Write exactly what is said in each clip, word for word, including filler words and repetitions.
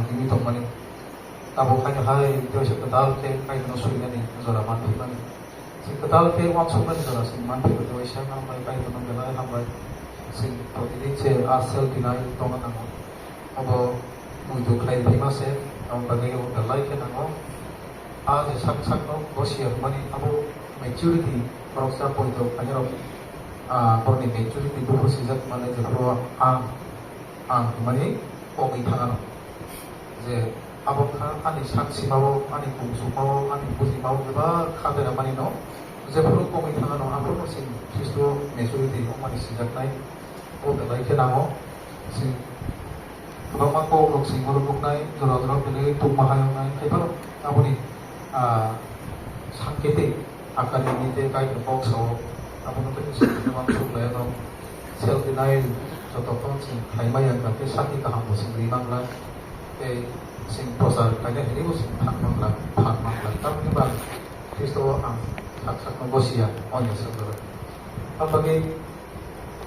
Tini tongmani. Tabuk haino hai Teuisa kwtal khe Kaitorno swinani jora manphaimani. Chwng kwtal khe uansuknani jora chwng manphaio Teuisa, hambai Kaitorno belai hambai. Chwng protidin se a self denial tongna nango. Abo muitu khlai phaima se, abo bagwi abo belai khe nango. A je sak sakno gosiya hwnmani abo maturity boroksa poito khainai rok, ah, borokni maturity buphuru swijak mani jephuru ang, ang hwnmani kogwi thangano. Je abo kha ani sak simao, ani kung sukmao, ani bujimao bebak kha bera mani no jephuru kogwi thangano, aphuru no chwng Khristo maturity wngmani swijaknai. O belai khe nango. Chwng kwbangma kok rok chwng oro nuknai, jora jora belai tungma hai wngnai, hai phano aboni, ah, sankhetik akar ni tei Kaitor kok sao, abono tei chwng uansuk lai ano. Self denial joto phano chwng khlai maya wngkha khe sakni kaham bo chwng ri manglak, tei chwng prochar khaina hinwi bo chwng phan manglak, phan manglak. Tamni ba Khristo o ang sak sakno gosiya, o ni saka. Aboni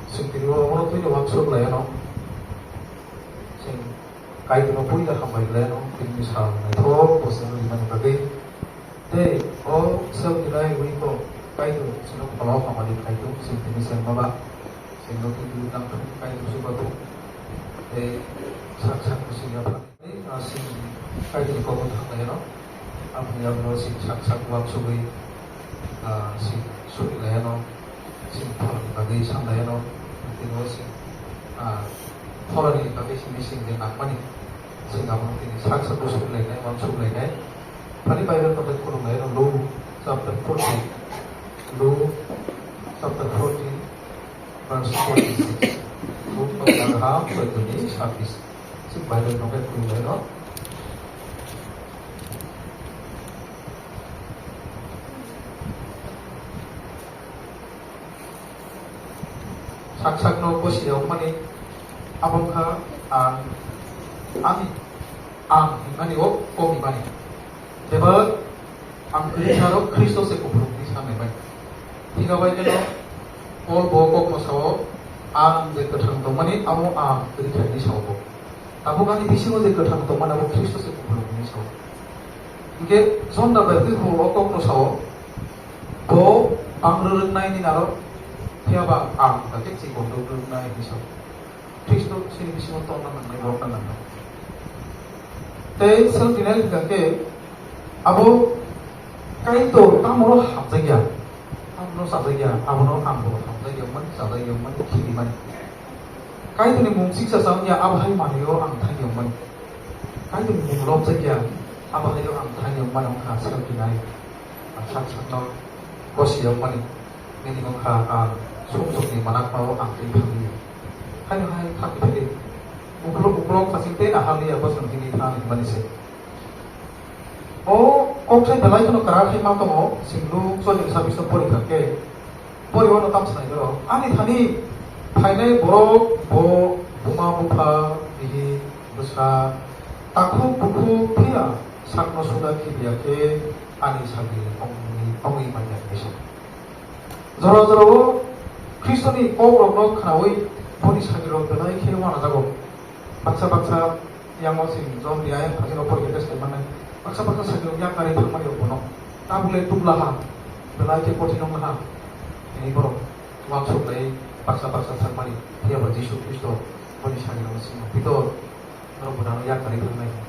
Chwng tini o oro twi uansuk lai ano. Chwng Kaitorno puila hambai lai ano, tini sal naithok bwswk rimani bagwi. Tei o self denial wi ko Kaitor chwngno pholao hamari khai tong, chwng tini chwng maba. Chwngno twi twi tang thung, Kaitor chubathung. Tei sak sak bwswk yapha. Ah, chwng Kaitorni kokno thanglaiano, aboni yagulo chwng sak sak uansugwi, ah, chwng surilaino, chwng pholani bagwi sanglaiano, tini o chwng, ah, pholani bagwi simi chwng je nangmani, chwng abono tini sak sak bo surilainai, uansuglainai. Phani Bible tongthai khulumlaino, Luke chapter fourteen, Luke chapter fourteen, Verse forty-six. Buphang Abraham, Soitoni, Sabis. Sik Bible no kai kuri lai no. Sak sak no bosi rok mani abong kha ang, ani, ang, ani o, o ni mani. Tebal Ang kwrwi kharok Khristo se kuphurung hwnwi sanai bai. Thik bai kheno Pol bo kokno sao, ang je kwthang tongmani amo ang kwrwi kha hwnwi sao bo. Tabuk ani bisingo je kwthang tongmani abo Khristo se kuphurung hwnwi sao. Hinkhe John da bai bo o kokno sao, bo ang rwrwknai ni naro, phiya ba ang kha khe chikon rwrwknai hwnwi sao. Khristo chini bisingo tongna nangnai, borokna nangnai. Tei self denial hwnkha khe abo Kaitor tamoro hamjakya, tamoro chajakya, abono ang bo hamjakya wngmani, chajakya wngmani, khirimani. Kaitorni mung siksa cha wngya, abo hai manwio ang thangya wngmani. Kaitorni mung lobjakya, abo haio ang thangya wngmani wngkha self denial. Ang sak sakno gosiya wngmani, nini wngkha ang sumsokni manakmao ang twi thangwi. Haino hai thangwi thangwi uklok uklok khaching tei naharliya bosong himwi thang hwnmani se. O kok sai belai kheno kwrak khe ma tongo, chwng Luk choliksabisno pori kha khe, pori wano tam sanai joro. Ani thani phainai borok bo buma bupha, bihik, bwsa, takhuk bukhuk phiya sakno suda khibiya khe ani sagri ongwi, ongwi manya hwnwi sa. Jora jora o Khristoni kokrokno khnaui boni sagrirok belai khe uanajago. Baksa baksa yango chwng John ni ayang phagino porikhe tei sai mannai. Baksa baksa sagrirok yakarwi thangmani rok bono. Tabuk le tuklaha, belai khe kothino wnglaha. Tini borok uansuk lai baksa baksa thangmani. Phiya ba Jisu Khristo boni sagrirokno simo, Pitor, norok bwdano yakarwi thangnaino.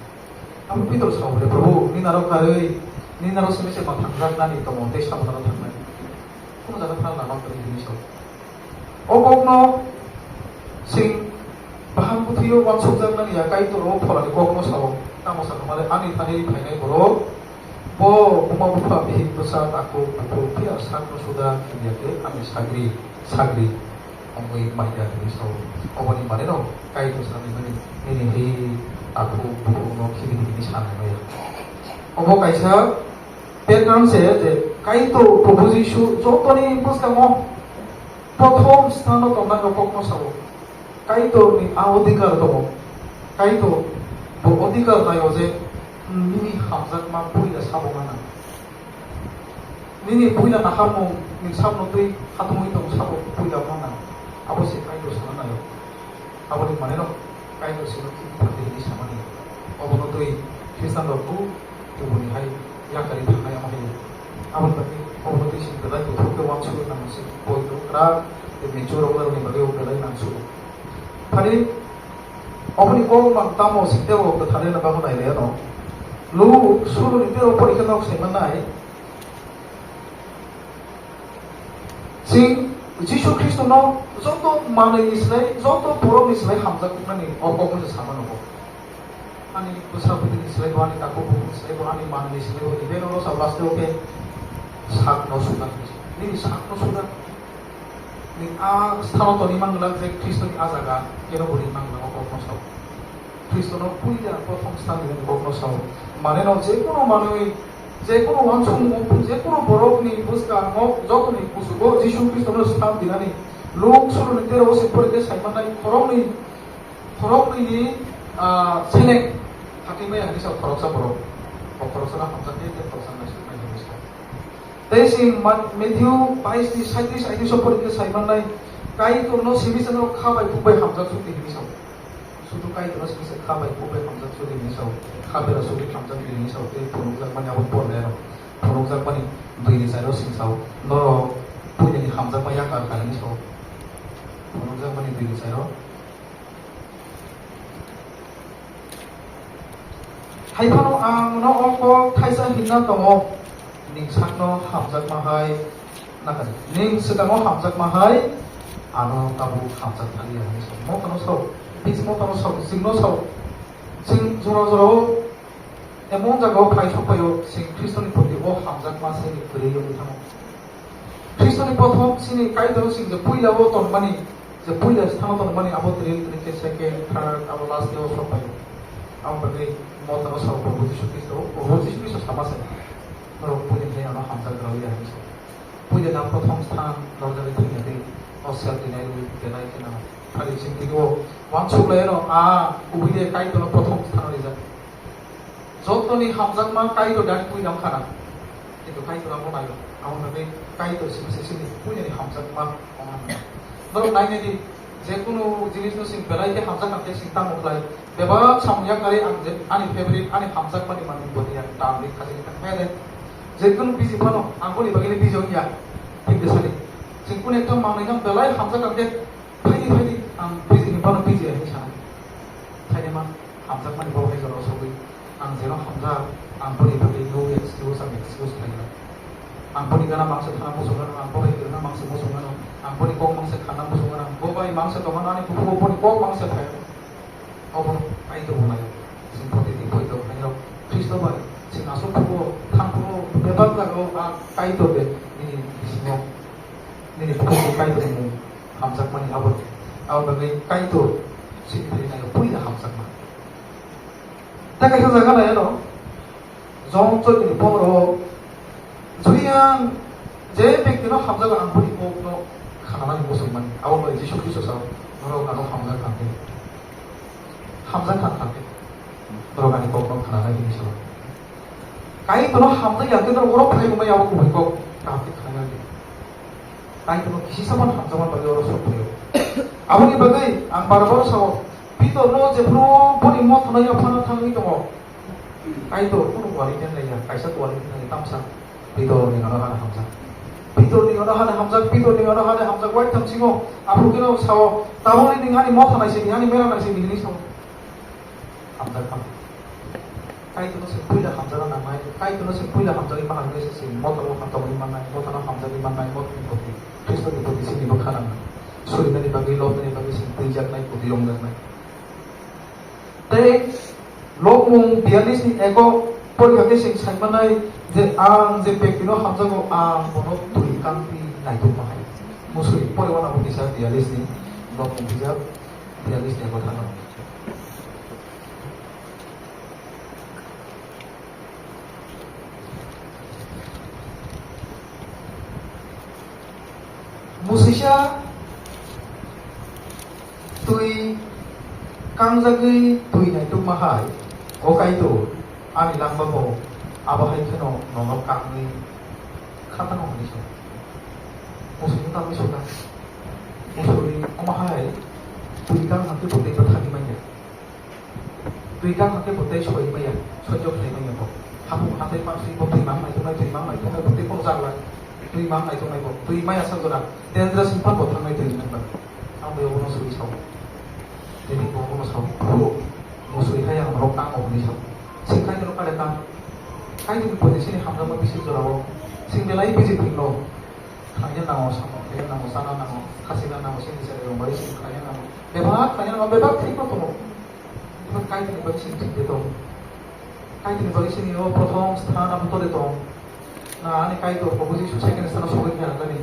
Abo Pitor sao le, Prabhu, nini narok karwi, nini narok simi se ma thangjak nani tongo tei samo narok thangnai. Kunu jaga thang lama kwrwi hwnwi sao. O kokno chwng baham bwthwio uansukjak nani ya, Kaitor o pholani kokno sao. Tamo sakha male ani thani phainai borok bo buma bupha bihik bwsa takhuk bukhuk phiya sakno suda khibiya khe ani sagri, sagri. Ongwi manya hwnwi sao. Oboni maneno Kaitor sanimani nini hi takhuk bukhukno khibi di hwnwi sanai maya. Obo kaisa background se je Kaitor Prabhu Jisu jotoni bwskango prothom sthano tongna rokokno sao. Kaitorni a odhikar tongo. Kaitor bo odhikar naio je nini hamjakma puila sabo mana. Nini puila naharmung ni sakno twi khatungwi tong sabo puila mana. Abo se Kaitor sana naio. Aboni maneno Kaitor sino khibi thangdi hwnwi samani. Obono twi Khristian rok bo kubuni hai yakarwi thangnai omo hai. Aboni bagwi obono twi sini belai buthuk khe uansugwi nang se poito kwrak tei mature rok narwkni bagwi o belai nang sugo. Phani oboni kok mang tamo site o kwthar rwna bagwi nai le ano. Luk sulo ni tero porikhe nok sai mannai. Chwng Jisu Khristono joto manwi ni slai, joto borok ni slai hamjak nani o kok no se sama nango. Ani bwsa bwtwi ni slai bo, ani takhuk bukhuk ni slai bo, ani manwi ni slai bo, even oro sa last o khe sak no suda. Nini sak no suda. Ni a sthano toni mang glak je Khristo ni a jaga keno bo ri mang glak o kok no sao. Khristono puila prothom sthan ni kok no sao. Mane no je kono manwi, je kono uansukmung, je kono borok ni bwskango joto ni kusugo Jisu Khristono sthan dinani. Luk sulo ni tero o se porikhe sai mannai khoroknwi, khoroknwi ni, ah, selek hatimaya hinwi sa khoroksa borok. O khoroksa no hamjaknai tei khoroksa no naisuknai hinwi sa. Tei se Ma-, Matthew bais ni saitrish aitris o porikhe sai mannai, Kaitorno simi sano kha bai khuk bai hamjak sukdi hinwi sao. Sudu Kaitorno simi se kha bai khuk bai hamjak sukdi hinwi sao. Kha bera sukdi hamjak di hinwi sao. Tei phunukjak mani abo porle ano. Phunukjak mani dui ni chairo sing sao. Norok puila ni hamjakma yakar kha hinwi sao. Phunukjak mani dui ni chairo. Hai phano ang no o kok thaisa hinna tongo, ning sakno hamjakma hai nakari, ning swkango hamjakma hai ano tabuk hamjak thangya hinwi sao. Mothano sao, bisi mothano sao, chwngno sao, chwng jora jorao emon jagao phai sokphaio, chwng Khristoni proti o hamjakma se ni kwrwi wngwi thango. Khristoni prothom chini Kaitor chwng je puila o tonmani, je puila sthano tonmani, abo tini tini khe second, third, abo last o sok pai. Abo bagwi mothano sao Probhu Jisu Khristo, Probhu Jisu Khristo sama se. Norok puila khe ano hamjak rwya hinwi sa. Puila na prothom sthan rwjagwi thangya tei o self denial denai khe nang. Phali chwng tini o uansuk lai ano, a kubui de Kaitorno prothom sthan rijak. Jotoni hamjakma Kaitor dani puila wngkha na. Kintu Kaitor abo naio. Abo bagwi Kaitor simi se sini puilani hamjakma wngkha na. Norok nainai di, je kunu jinisno chwng belai khe hamjak kha khe chwng tamo khlai. Bebak samung yakarwi ang je ani favorite, ani hamjakmani manwi bwtwi ang tamni khajagwi tang khe de. Je kunu busy phano ang boni bagwino busy wngya. Thik de sani. Chwng kunu ekta manwi no belai hamjak kha khe phaidi phaidi ang busy hinphano busy hinwi sana. Thainima hamjakmani bo hai jorao sogwi. Ang jeno hamjak, ang boni bagwi no excuse, ang excuse khlainai. Ang boni gana mangsa thana muchung gana, ang bo bai gana mangsa muchung gana, ang boni kok mangsa khana muchung gana, bo bai mangsa tongmani ani bukhuk boni kok mangsa phai. Obo Kaitor bo nai. Sing poti di poito khainai. Khristo bai sing asuk phugo, thang phugo, bebak jagao a Kaitor de nini bisingo, nini bukhuk Kaitor ni mung hamjakmani abo. Abo bagwi Kaitor sini thani nai puila hamjakma. Tei kaisa jaga nai ano, Jon chwdoni pondro, jui ang je bektino hamjago ang boni kokno khananani muchungmani. Abo bai Jisu Khristo sao, norok ano hamjak thangkhe. Hamjak thang thangkhe. Norok ani kokno khananai hinwi sao. Kaitorno hamjak ya khe norok oro phai rwmai abo kubui kok kaham khe khananai. Kaitorno kisi saman hamjakma bagwi oro sok phaio. Aboni bagwi ang bar bar sao, Pitorno jephuru boni mothano yaphano thangwi tongo. Kaitor kunu quality naiya, kaisa quality naiya tamsa. Pitor ni ano hana hamjak. Pitor ni ano hana hamjak, Pitor ni ano hana hamjak, wai thamsingo. Aphuru khe sao, tabukni ning ani motha naisini, ani mera naisini hinwi sao. Hamjak kha. Kaitorno se puila hamjakna nangnai, Kaitorno se puila hamjagwi ma hinwi se se mothano hamjagwi mannai, mothano hamjagwi mannai, mothani proti, Khristoni proti sini bwkha nangnai. Surinani bagwi, lobnani bagwi se twijaknai, kutui yongjaknai. Tei Lobmung biyalish ni eko porikha khe chwng sai mannai je, ang je bektino hamjago, ang bono twi kangtwi naitukma hai. Musui poriwan abo kisa biyalish ni, Lobmung kisa biyalish ni eko thangno. Musisa twi kangjagwi twi naitukma hai, o Kaitor, ani langma bo abo hai kheno nono kangwi khatano hwnwi sa. Musui wng tangwi sokha. Musui omo hai twi kang hwnkhe bo teibo thangwi manya. Twi kang hake bo tei soi maya, soi jok khai maya bo. Hapung hatai pang si bo twi mang nai tongnai, twi mang nai tongnai, bo twi kong jak lai. Twi mang nai tongnai bo, twi maya sa jora. Dangerous ni phan bo thangnai twi mang nai. Ang bo yobo no soi sao. Tini bo no sao. Bo, bo soi khai ang rok tang bo ni sao. Sing khai rok kale tang. Khai ni bo sini hamra ma bisi jora bo. Sing belai bisi thik no. Khaina nango, samung khaina nango, chana nango, khachina nango, sini sari rok bai sini khaina nango. Bebak khaina nango, bebak thik no tongo. Bebak Kaitorni bai sini thik de tong. Kaitorni bai sini o prothom sthan abo tole tong. Na ani Kaitor Probhu Jisu second sthan o sogwi kha jani.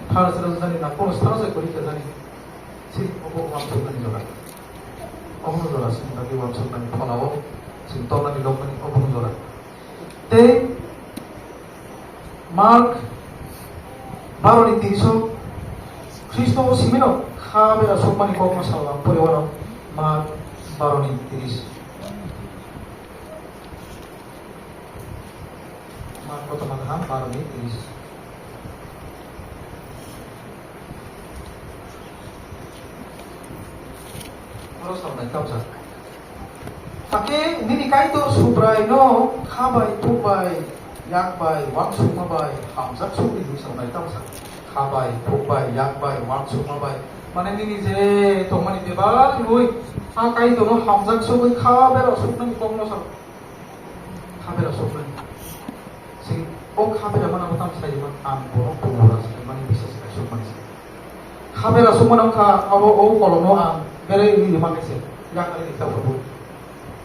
Third sthan o jani na kono sthan o se kori kha jani. Sini obo uansuk nani jora. Obo no jora sini bagi uansuk nani phola o. Sini tolani lok nani obo no jora. Tei Mark baro ni tirish o Khristo o simino kha bera sokmani kokno salo ang pori wano Mark baro ni tirish. Mark koto mangha baro ni tirish. Oro salnai kamsa. Hakhe nini Kaitor Subraino kha bai, thuk bai, yak bai, uansukma bai, hamjak sugwi hinwi salnai kamsa. Kha bai, thuk bai, yak bai, uansukma bai. Mane nini je tongmani bebak hinwi a Kaitorno hamjak sugwi kha bera suknani kokno sal. Kha bera suknani. Sing, o kha bera mana bo tamo sai man, ang borok pungura sai mani bisa sai suk mani sai. Kha bera suk mana kha, abo o kolomno ang bere ri ri mani se. Yak ari ta bo.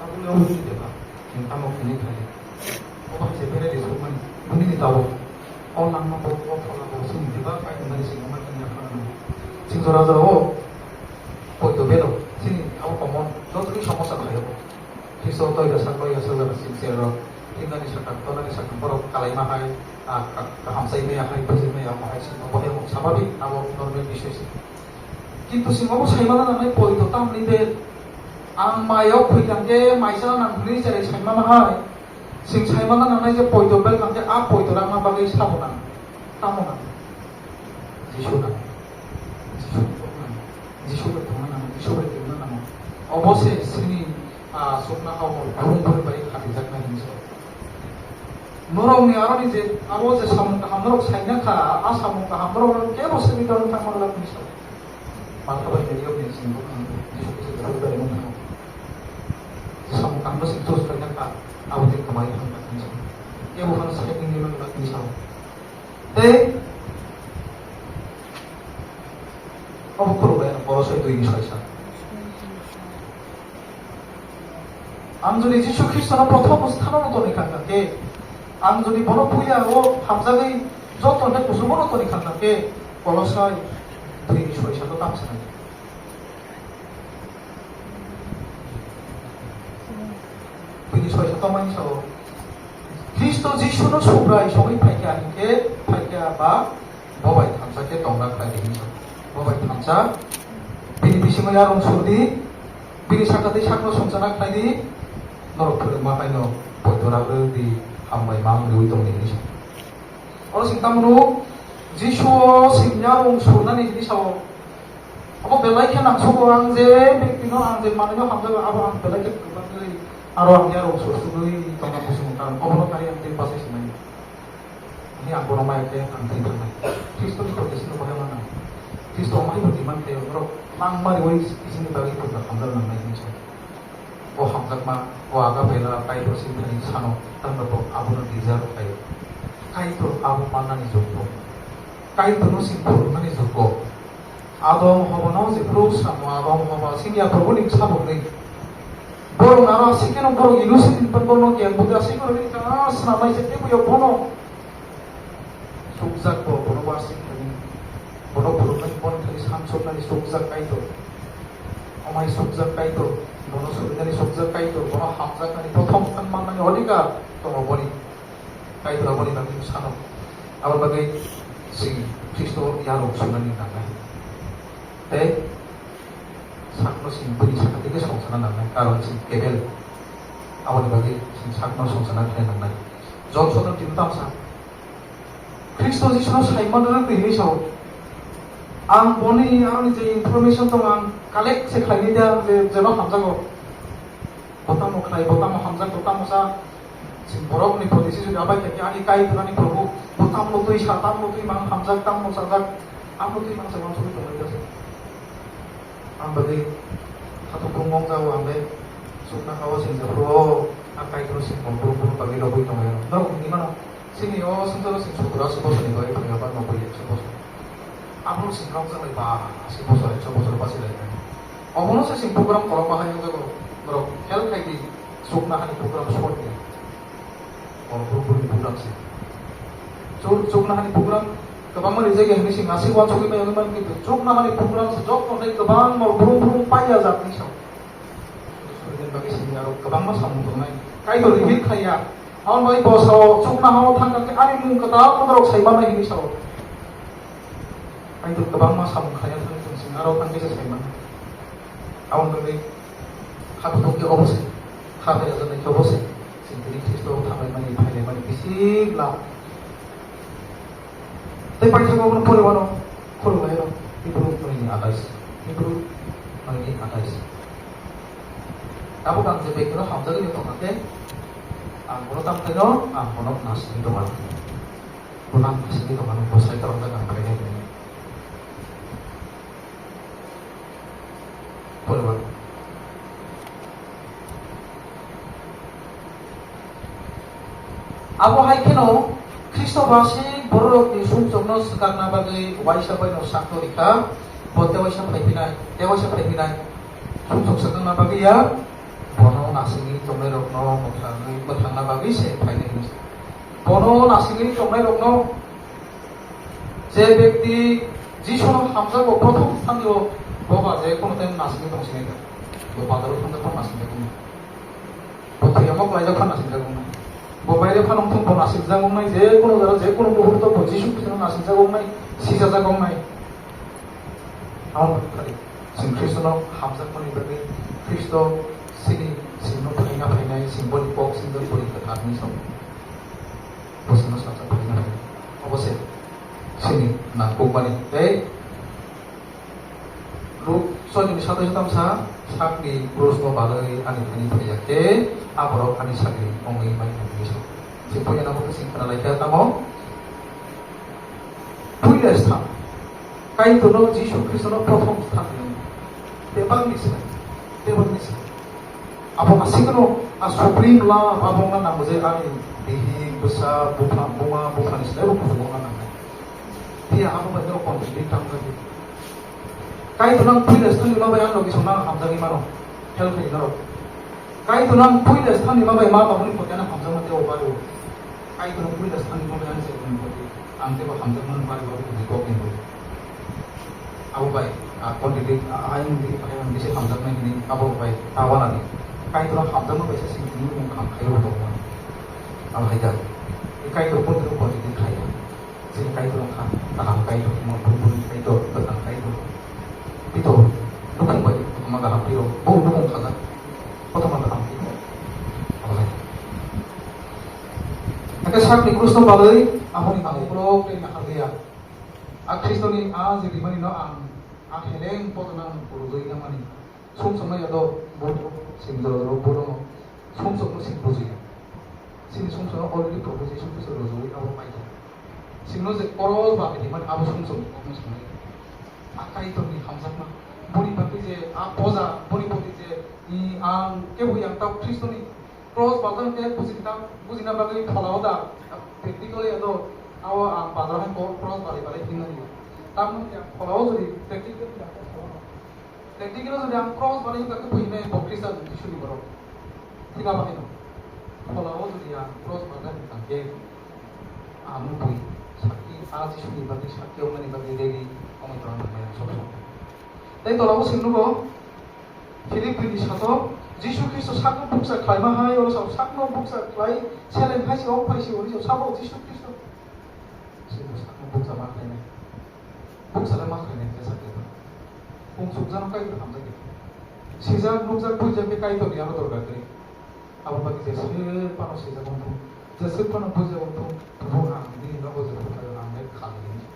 Abo le o ni de ba. Ning tamo kini khai. O ba se bere de suk mani. Buni ni tabo. O nang ma bo, o phola bo sing de ba, kai mani sing mani ya kha. Sing jora jora o. Koi to bero. Sini abo komon. Joto ni somosa khai o. Khristo toira sak toira sak jora sing se rok. Himnani sakang, tonani sakang borok kalaima hai, ah, ka-, kaham sai maya hai, bujui maya hai, sima bohe mung sababi, abo normal bisoi se. Kintu sing obo saimana nangnai poito tamni bel. Ang mayo khoi tangke maisa nang hwnwi cherai saimana hai. Sing saimana nangnai je poito bel tangke a poito rangna bagwi sabo nang. Tamo nang. Jisu nang. Jisu nang. Jisu bai tongna nang. Jisu bai tongna nang. Obo se sini Ah, sukna hao bo brum brum bai khatijaknai hinwi sa. Norokni aroni je, abo je samung kaham norok saina kha, a samung kaham norok kebo simi dorong thangma rwlak hinwi sa. Malkha bai nai yokni sini bukhang Jisu Khristo jora bai mung thango. Samung kaham no sing tos saina kha, abo je kamai thang hinwi sa. Kebo phano sai hinwi rwlak hinwi sa. Tei obo khoro bai ano Kolosai dui ni soi sa. Ang jodi Jisu Khristono prothom sthano no toni kha khe, ang jodi bono puila o hamjagwi joto hwnwi kuchugo no toni kha khe, Kolosai dui ni soi sa to tam sanai. Bini soi sa tongmani sao, Khristo Jisuno Subrai sogwi phaikha hinkhe, phaikha ba bo bai thansa khe tongna khlai di hinwi sa. Bo bai thansa, bini bisingo yarung sur di, bini sakha tei sakno songchana khlai di, norok phwrwngma haino poito rw di, hambai ma wngwi tong di hinwi sa. Oro sing tamo Jisuo sing yarung surnani hinwi sao. Abo belai khe nangsugo, ang je bektino, ang je manwino hamjago, abo ang belai khe kwbangwi aro ang yarung sustugwi tongna muchungo, karon obono kari ang tei bachai sinai. Ani ang bono maya khe ang tei thangnai. Khristoni protestino bahai mano. Khristo amai bo demand khaio, norok nangmani bai isini bagwi punda hamjak nangnai hinwi sa. O hamjakma, o agape love Kaitor sini thani sano, tamno bo abono deserve khaio. Kaitor abo mannani jokbo. Kaitorno sing phuruknani jokbo. Adam Hobano jephru samo Adam Hoba singya Probuni sabokni. Borok aro asikeno borok ilusi din pan borokno keng buda sikoro ni ta snamai se tebo yo bono. Sukjak bo, bono wasing thani, bono phuruknani, bono thani samsoknani sukjak Kaitor. Omai sukjak Kaitor, bono surinani sukjak Kaitor, bono hamjaknani, prothom sthan mannani odhikar tongo boni. Kaitor aboni bagwi sano. Aboni bagwi sing Khristo yarok sunani nangnai. Tei sakno sing bini sakha tei khe songsana nangnai, karon sing kebel. Aboni bagwi sing sakno songsana khlai nangnai. John sodrok tini tamsa. Khristo Jisuno Simon rwgwi hinwi sao, "Ang boni, aroni je information tongo, ang collect se khlainai de, ang je, jeno hamjago." Bo tamo khlai, bo tamo hamjak, bo tamo sa. Chwng borokni poti se jodi abai khe ani Kaitor ani Probu, bo tamo twi sa, tamo twi mang hamjak, tamo sajak, tamo twi mang sa, mang suri tongwi jasa. Ang bagwi khatung khung mong jao ang le, sukna kao sing japhuru o, a Kaitor sing mong brum brum bagwi lobwi tongwi ano. Norok hwnwi mano, chini o swngcharo sing sotoro asi bosorni bagwi phai o ba noboi ekso bosor. Abono sing rok jalai ba asi bosor, ekso bosor basi lai nai. Obono se sing program kolok bahai wng jago, borok help khai di, sukna hani program sot ya. Kolok brum brum ni program se. Chuk-, chukna hani program kwbangma rijak ya hwnwi sing asi wansugwi bai wngwi man kintu chukna hani program se joto hai kwbang mol brum brum paiya jatni sao. Suri bagwi simi aro kwbangma samung tongnai. Kaitor reveal khaiya. Aboni bagwi bo sao chukna hao thangkha khe ani mung kwtal kotorok sai manai hwnwi sao. Kaitor kwbangma samung khaiya thang thang sing aro thang kisa sai manai. Aboni bagwi kha kutung khe obo se. Kha phai rwjaknai khe obo se. Sing tini Khristo thanglai mani phailai mani bisi la. Tei paithago abono poriwano khulumlaio Hibru noini atais. Hibru noini atais. Tabuk ang je bektino hamjagwi tongkha khe, ang bono tamkhaino ang bono nasingwi tongkha. Bono ang nasingwi tongkha, bo sai torokjak ang phainai hwnwi. Poriwano. Abo hai kheno Khristo basing bororokni sumsokno swkakna bagwi uaisa baino sakno rikha, bo tewaisa phaiphinai, tewaisa phaiphinai. Sumsok swkakna bagwi ya, bono nasingwi tongnairokno mwthangwi, mwthangna bagwi se phainai hwnwi. Bono nasingwi tongnairokno je bekti Jisuno hamjakgo, prothom sthanio bo ba je kono time nasingwi tongsinai kha. Bo bazaro thangjakphano nasingjakgo. Bo thwiyamo klaijak phano nasingjak wngnai. Bo baire phano wngthung bo nasingjak wngnai, je kono jora, je kono muhurto bo Jisu Khristono nasingjak wngnai, sijajak wngnai. Abo wngkha khe chwng Khristono hamjakmani bagwi Khristo chini singno phaina phainai, sing boni kok singjak boni kwtharni song. Bo singno sajak phaina phainai. Obo se chini nangkukmani. Tei Luk soi ni satai satam sa, sakni krusno balwi ani thani phaiya khe, a borok ani sakni wngwi mai hwnwi sa. Se puila nabo khe sing khna lai kha tamo. Puila sthan. Kaitorno Jisu Khristono prothom sthan rwmani. Tei bangni se, tei bangni se. Abo aswkno a supreme love abo wngna nango je ani bihik, bwsa, bupha, buma, buphani slai bo kuchugo wngna nangnai. Phiya abo bai norok contradict tang jagwi. Kaitor nang puila sthanni ma bai ang logi song nang hamjagwi mano. Hel khai norok. Kaitor nang puila sthanni ma bai ma babuni poti ano hamjakma tei o bari o. Kaitor puila sthanni ma bai ang se buni poti. Ang tei bo hamjakmani bari o buni poti bo. Abo bai, a, contradict, a, ayang di, ayang di se hamjaknai hini abo bai ta wanani. Kaitor hamjakma bai se sing tini mung kham khai o tongmani. Abo hai da. Kaitor poti o contradict khai. Chini Kaitor wngkha, kaham Kaitor, tongma brum brum Kaitor, kwthang Kaitor. Pito, nukhung bai, kothoma kaham phiro, bo nukhung khajak, kothoma kaham phiro. Abo hai. Hakhe sakni krusno bagwi, aboni bagwi borok tei nahar liya. A Khristoni a je rimani no ang, a heleng potono ang rwgwi nangmani. Sumsokno yado bo sing jora jora bo rono sumsokno sing bujiya. Sini sumsokno already Probu Jisu Khristo rwjagwi abo paikha. Singno je koros ba bini mani abo sumsokni kokno sanai. A Kaitorni hamjakma. Boni bagwi je a poja, boni bagwi je, i, ang kebo yang tao Khristoni cross bazar khe bujina, bujina bagwi pholao da. Practically yado abo ang bazar hai ko cross balai balai hinmani. Tamoni ang pholao jodi practically ang pholao. Tei dikino jodi ang cross banai wngkha khe buini bo Khristian Jisuni borok. Thik abo haino. Pholao jodi ang cross banai wngkha khe ang bui sakki, a Jisuni bagwi sakki wngnani bagwi ready wngwi tongna nangnai ang sob somoi. Tei tolao swng nugo, Philippi ni sato, Jisu Khristo sakno bukcha khlaima hai, oro sao sakno bukcha khlai, seleng hai se, ong phai se, ori sao sabo Jisu Khristo. Sini sakno bukcha ma khlainai. Bukcha le ma khlainai khe sakhe. Pung sukjano Kaitor hamjakhe. Sijak, nukjak, buijak khe Kaitorni aro dorkar kwrwi. Abo bagwi jeswk phano sijak wngthung, jeswk phano buijak wngthung, Probu ang nini nogo je phuthago ang le khali hini.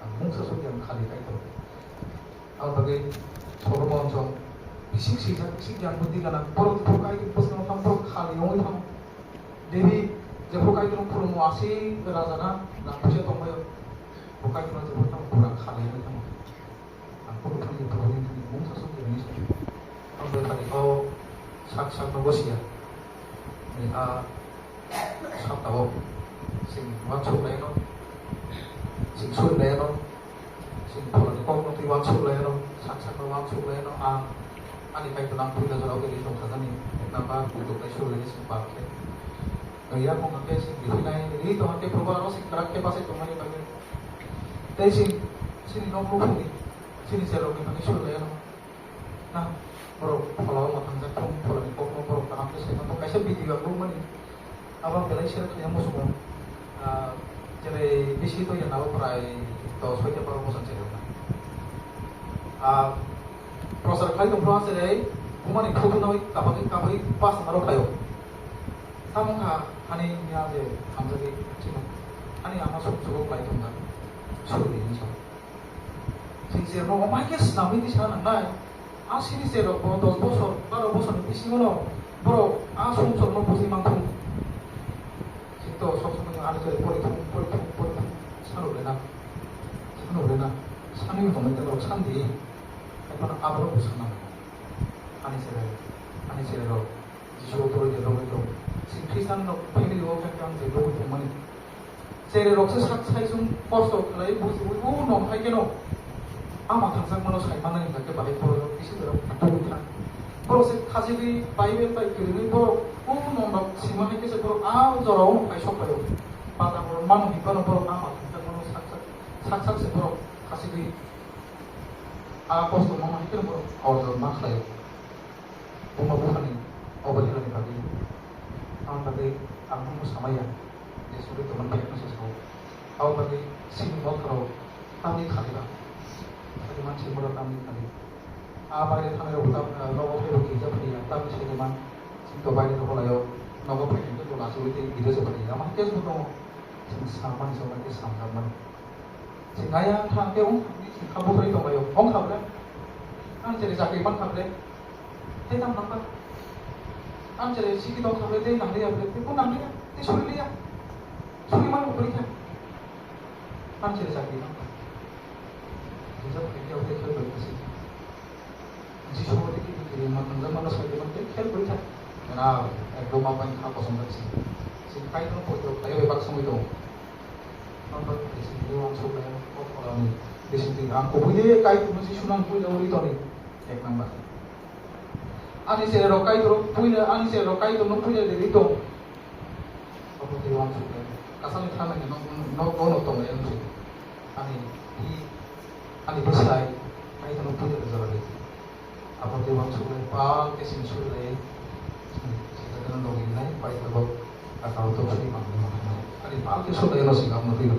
Ang mungsa sukya ang khali Kaitor. Abo bagwi Solomon song Bising sijak, bising gyan buddhi gana, borok jephru Kaitor bwskango thang, borok khali wngwi thango. Devi jephru Kaitorno khulumwi aswk raja na, rang puisa tongbaio. Bo Kaitorno jephru thango, pura khali wngwi thango. Ang khulumthani, khulumthani, mungsa song khe hwnwi sa. Ang bai khali o sak sak no gosiya. Ni a Saka o chwng uansuk laino, chwng suri laino, chwng pholani kokno twi uansuk laino, sak sakno uansuk laino, ang ani Kaitorno ang puila jorao khe ri tong sajani, ek number buitok lai suri laino chwng pal khe. Yakung hwnkhe chwng riphinai, ri tong hwnkhe Probo ano chwng kwrak khe bachai tongmani bagwi. Tei chwng chini nok nukhungni, chini cherokni bagwi suri laino. Na, borok phola o mwthangjak thung, pholani kokno borok kaham khe sai mano. Kaisa video ang nukmani, abo belai share khlaiya muchungo. Ah, jerai bisi to yana bo prai dos hoite baro bosong chai rok na. Ah, prochar khlai tong phano jerai bumani photo nai kabagwi kabagwi pas naro khlaio. Tamo wngkha hani ya je hamjagwi chino. Hani ama suk suk khlai tong da. Suri hinwi sa. Chwng cherno omo hai khe swnamwi twi sa nangnai. A sini cherok bo dos bosor, baro bosorni bisingono borok a sumsokno bujui manthung. Chwng to sob somoi ani chwrai porithung, porithung, porithung sano rwna. Sano rwna. Sanwi tongmani tei borok sandi. Haiphano aborok bo sana nango. Ani chwrai, ani chwrairok Jisu o toroi de logoi tong. Chwng Khristian rok family o khe ang je logoi tongmani. Chererok se sak sai chwng kosto khlai bujiwi o nong hai keno. Ama thangsak mano sai manai hingkha khe bahai borok kisi borok tongwi thang. Borok se khajigwi Bible bai kwrwngwi borok o nong rok sima hai khe se borok a jora o phai sok phaio. Bata borok mano hingkha no borok ama thangsak mano sak sak, sak sak se borok khajigwi a kosto mano hai khe borok order ma khlaio. Buma buphani obo hilani bagwi. Aboni bagwi ang nokno samaya je suri tongmani khe nokno se sao. Aboni bagwi chini motoro tamni khaliba. Sadi mansi mura tamni khali. A baire thanai rok tam, nogo phai rok gija phai ya tamni sadi man. Chini to baire rok lai o nogo phai ni to la churi tei gija se phai ya. Ama khe bo tongo. Chini samani samani khe samjak mani. Chwng ayang thang khe wng thang di, chwng kha buthai tong laio, wng kha ble. Ang chwrai chakri man kha ble. Tei nang nang kha. Ang chwrai sikhi tong kha ble, tei nang liya ble, tei bo nang liya, tei suri liya. Suri man bo kwrwi kha. Ang chwrai chakri man kha. Rijak kha khe, tei khe bai kha si. Jisu bo tei khe twi man nang jak mano sai khe man tei khe bai kha. Na, ekdom ma bai kha kosom bai si. Si kai tong ko tong, kai bai bak samui tong. Ang bai kha si, tei ang sok lai, kok kola ni. Bisi twi ang kubui de kai tong si sunang pui jang ri toni. Ek number. Ani se ro kai tong puila, ani se ro kai tong puila de ri tong. Obo tei uansuk lai. Asal ni thana ni nok, nok, nok, nok tong lai ang se. Ani, ani bwsai, kai tong puila de jora lai. Abo tei uansuk lai, pal ke sing suri lai. Sing, sing, sing, sing, sing, sing, pai tabo, aka auto suri mang, mang, mang. Ani pal ke suri lai, lo sing, amo twi.